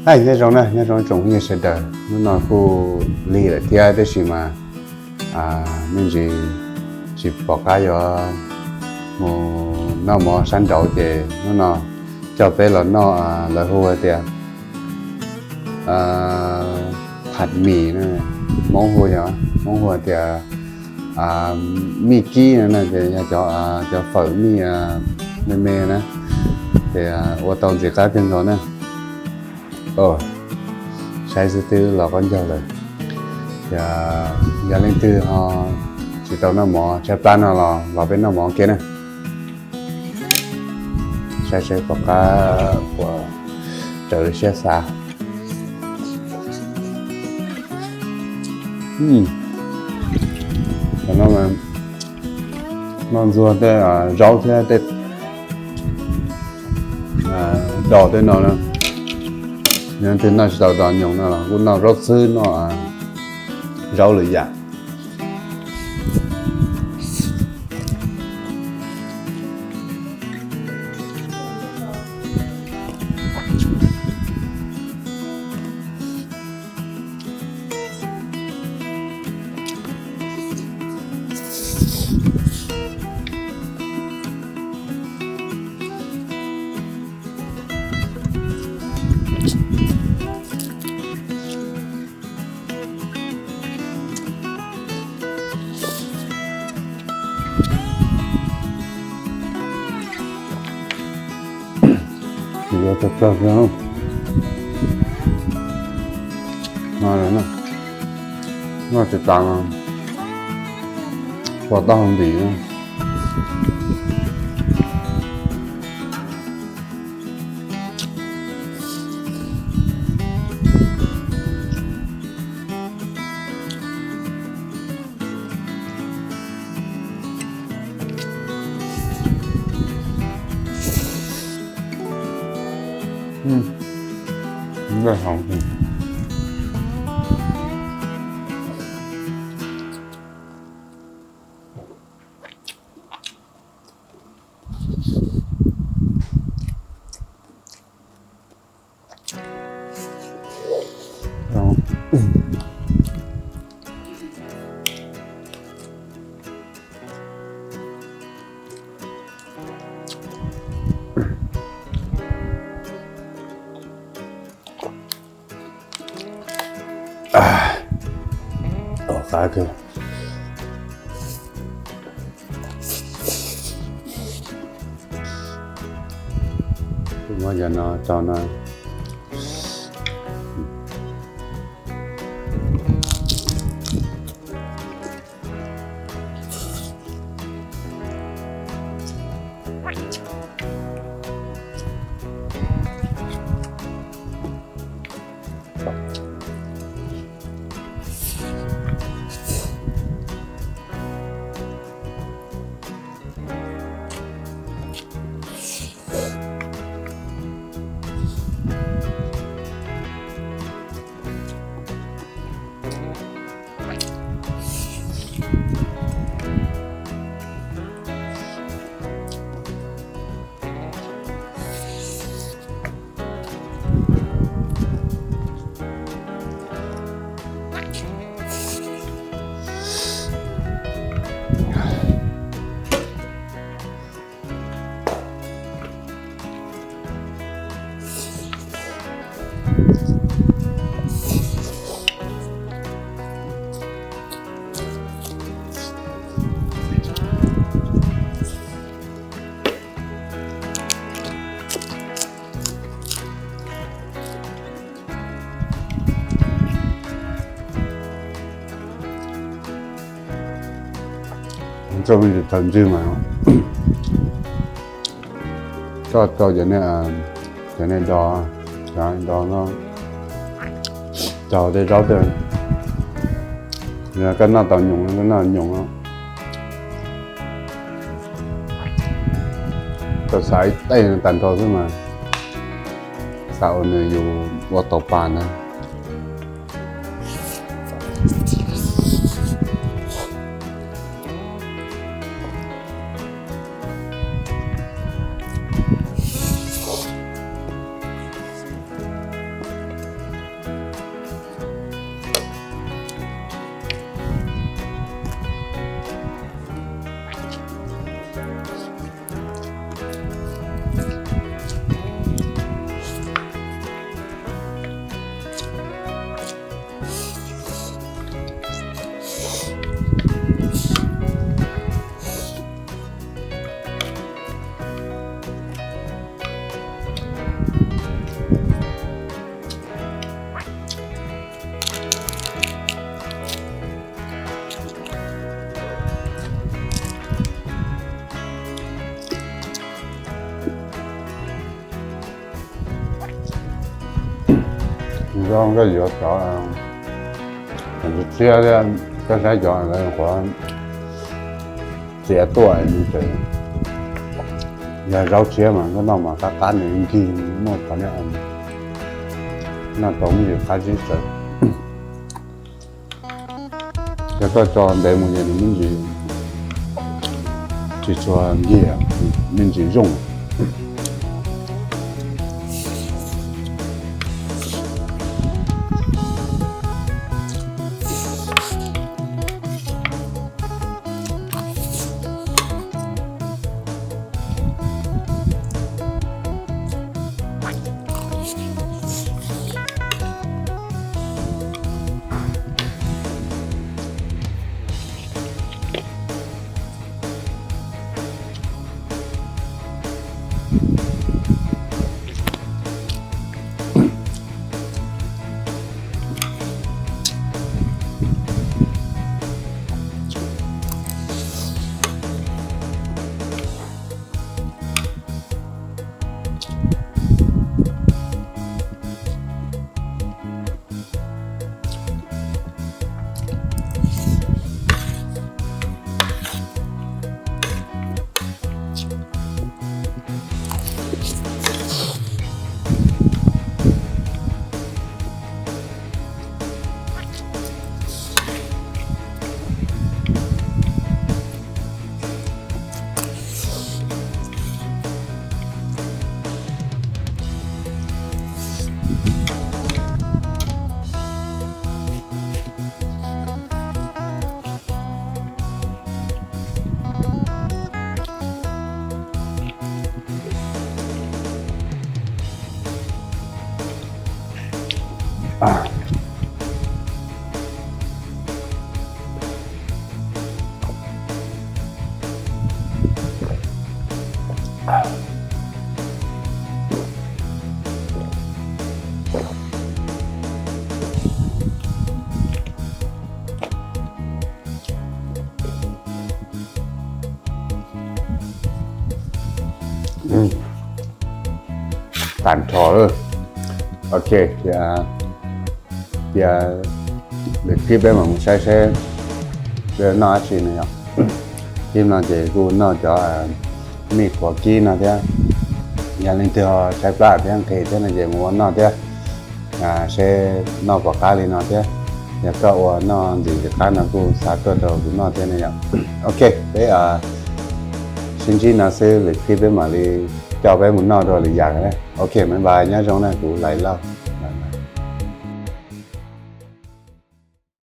Hais nyob zoo na, nyob zoo tsoom phooj ywg sawv daws, hnub no kuj lig lawm thiab tab sis mas me ntsis tsis pom qab yuav mus noj mov sab nraud ces hnub no coj peb los noj, lawv hu tias phav mis, Hmoob hu, Hmoob hu tias mij kib no na, ces yog cov fawm mij me me na, ces ua tau ntxim qab kawg nkaus na. Saib xwb twb los qaub ncaug lawm. Ces yog leej twg ho tsis tau noj mov tshaib plab no los los peb noj mov kiag na. Saib saib pom qab puas raws li siab xav. Noj ntxuag tej zaub thiab tej dos tej no na. Yog leej twg noj tsis tau dos nyoos no los kuj noj zaub xwb, noj zaub lwm yam. Yuav tag tag no, noj tsis tas, kua taub hau ntim. Tom qab kawg. Muab cov no tso no. Tso me ntsis thaum ntswg mas coj rau cov niag dos, cov dos no, cog tej zaub tej, yog koj noj tau nyoos koj noj nyoos no. Koj xav ib tej tag nrho xwb mas xav ua nws yus ua tau pas na. Zoo koj yuav cov txiab thiab, koj saib cov lawv qhuav txiav tuaj ces yog zaub tshiab mas koj noj mas qab qab nws nkig, muaj qhov noj tau me ntsis qab zib tawv. Yog koj tso ntev mus ces nws me ntsis tsis tshua nkig, me ntsis zoo. Tag nrho. Ok, ces lwm clip peb mam mus saib seb peb noj dab tsi no yom. Clip no ces kuj noj cov mij quav kib no thiab. Yog leej twg ho tshaib plab thiab nqhis thiab no ces mus ua noj thiab, seb noj pom qab li no thiab. Yog koj ua noj ntxim li qab no kuj xa tuaj rau kuv noj thiab ne yom. Ok, peb sib ntsib no xwb, lwm clip peb mam li coj peb mus noj dua lwm yam. Ok, bye bye, nyob zoo na, kuv Lais Lauj.